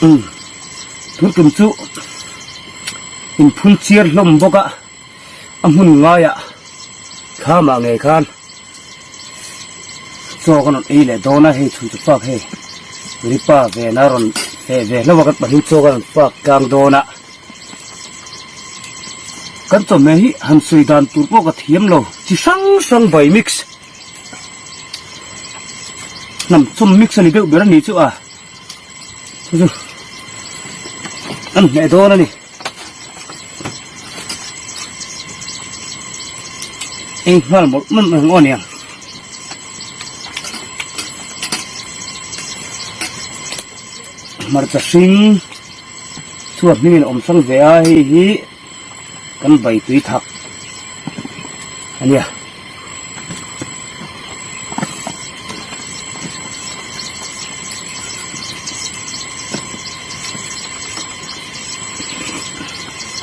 Umm tun tum chu inphun chiar hlawm bawk a a hmun ngaiah thlamah ngei khan chaw ka rawn ei leh dawn a hei chhun chu fak hei ripa vena rawn feh ve hlauh a kan pahnih chaw ka rawn fak tlang dawn a kan chawhmeh hi han sawi dan tur pawh ka thiam lo chi hrang hrang bai mix hnam chawm mix a ni deuh ber a ni chu a chu chu an hneh dawn a ni. Ei nghal mawlh mawlh mai ang aw nia. Hmarcha hring chhuat hmingin a awm hrang ve a hei hi kan bai tui thak a nia.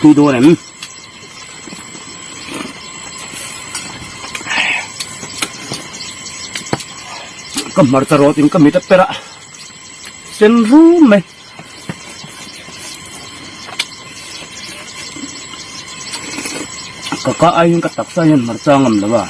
Tui dawn em? Ka hmarcha rawt in ka mit a per a sen rum mai. Ka ka ai hian ka taksa hian hmarcha a ngam lo a.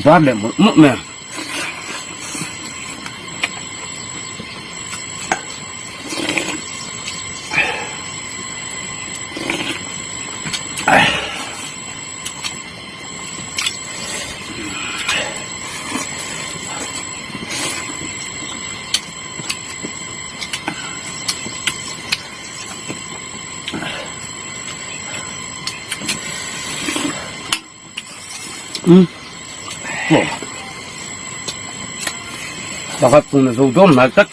Var leh mawlh mawlh mai ang. Pakhat pawh a zo dawn hnai tlat.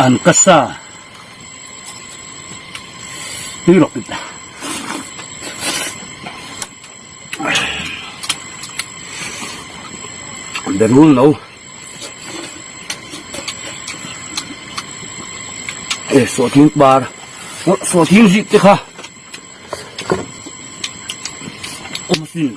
An ka sa tui rawk tih ta. Berul no e sawhthing par sawhthing zik te kha awm asin.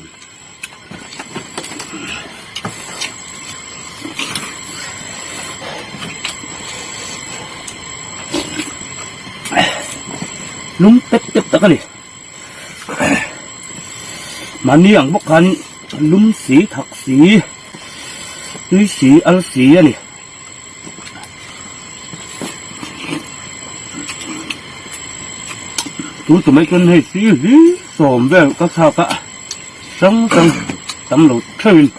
Lum tep tep tak a ni. Mahni ang bawk khan lum si thak si tui si al si a ni. Tun tumah chuan hei si hi sawm vel ka thlak a hrang hrang tam lo theuhin.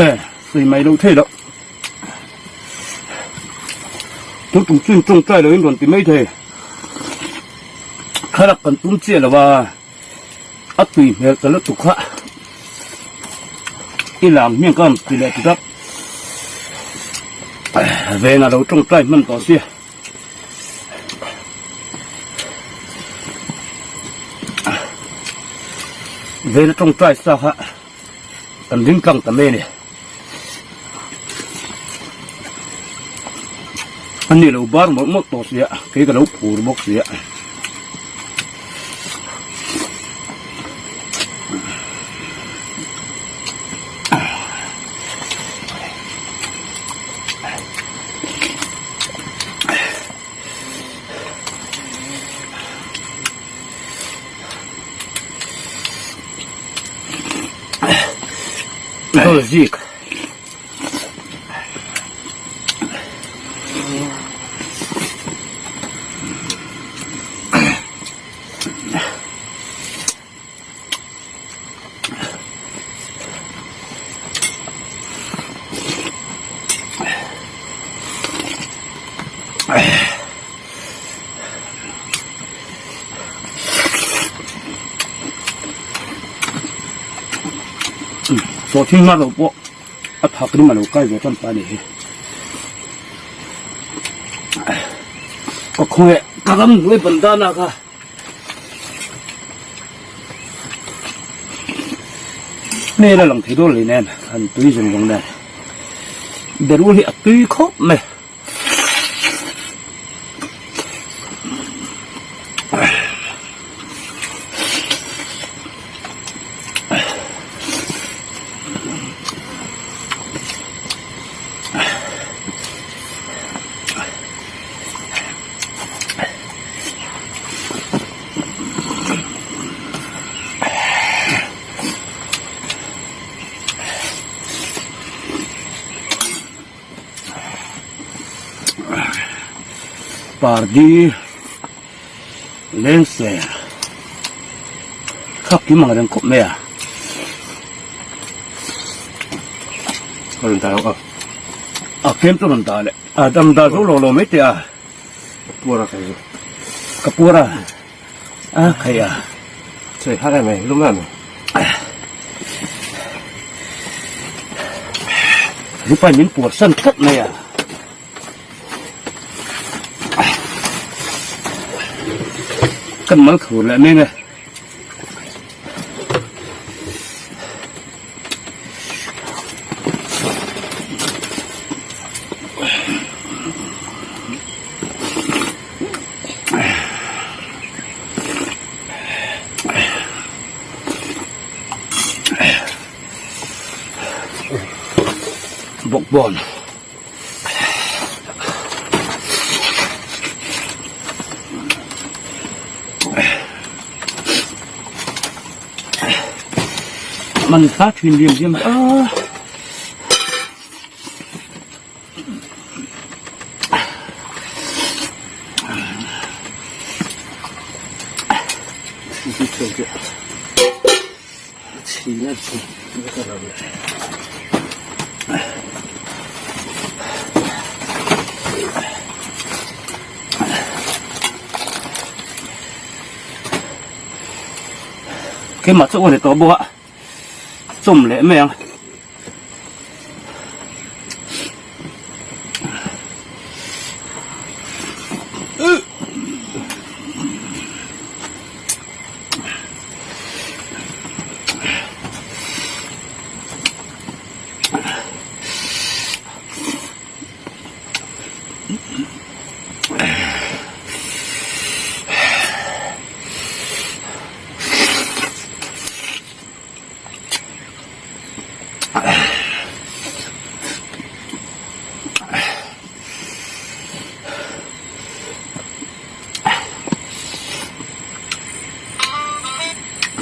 E sawi mai lo thei loh tun tum chu tawngtai loin rawn ti mai thei thlalak kan tum chiah lo a. A tui hmel ta lutuk kha i lang hmiang ka rawn ti leh tut a ven a lo tawngtai hman tawh sia ven a tawngtai sa kha kan ding tlang ta mai a ni a ni lo bar mawlh mawlh tawh sia kei ka lo phur bawk sia. Zik. Sawhthing hma lo pawh a thak rim a lo kai ve tan ta a ni hi. Ka khawnge ka ram hnuai bandana kha. Hmel a lang thei dawn leh nen han tui zawng zawng nen berul hi a tui khawp mai. Pardi lengser khak kim ang reng khawp mai a. Ka rawn dah lo a. A tlem chu rawn dah leh. A dam dah zo lo lo mai teh a. Ka puar a khai chu. Ka puar a. A khai a. Sawi har em mai, lum em mai. Ripai min puar san tlat mai a. Kan mal khur leh meng e. Bawkbawn. Man kha thin liam liam a. Keimah chu a ni tawh bawk a chawm leh mai ang.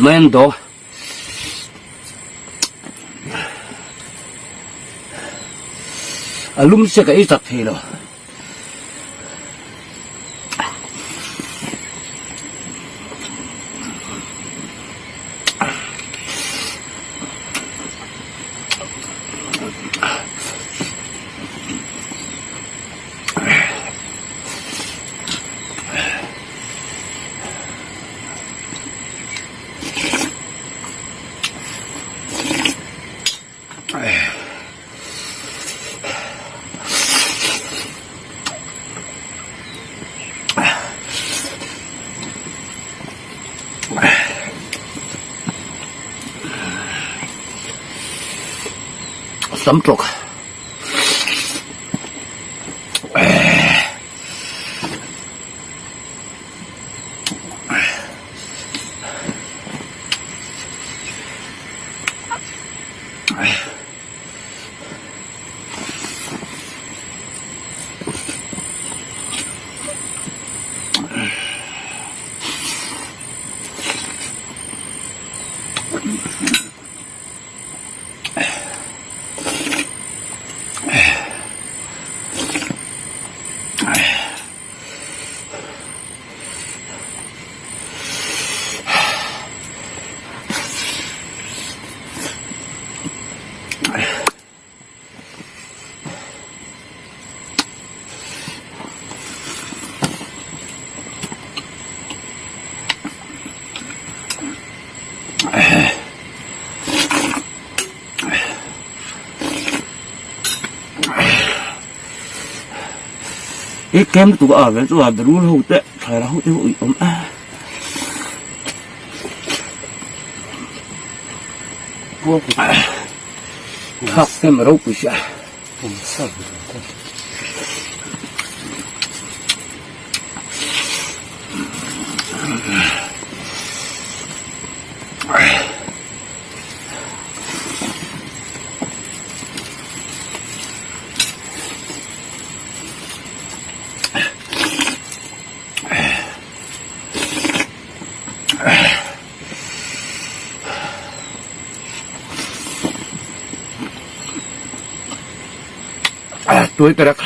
Main do a lum se ka ei chak thei lo. Sam tawk. I tlem lutuk a vel chu a berul ho te thaila ho te pawh i awm a. Thak te ma ropui sia. Tuai perak.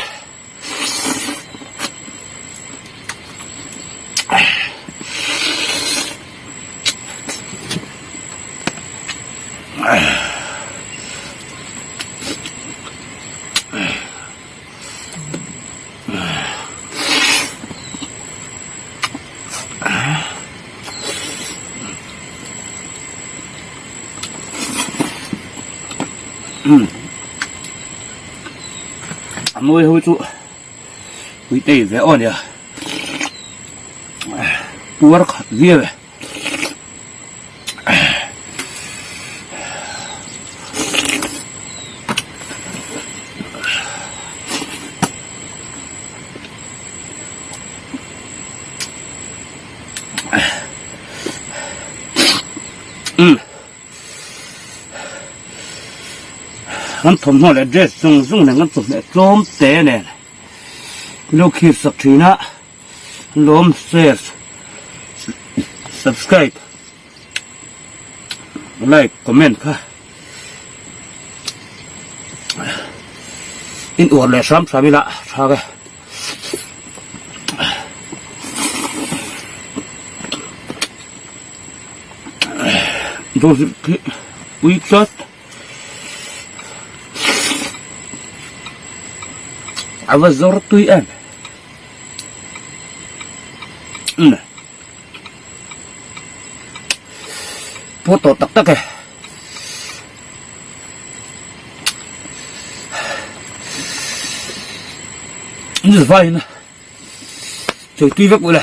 A mawi ho chu pui tei ve aw nia puar khat viau e. Kan thawmhnaw leh dress zawng zawng nen kan chawhmeh tlawm te nen lo khir sak thin a. Lawm share subscribe like comment kha in uar leh hram hram ila tha ve. Dawn khi ui tlat. A va zawr tui em. Umm. Pawh tawh tak tak e. Ni vai na. Chei tui vek ule.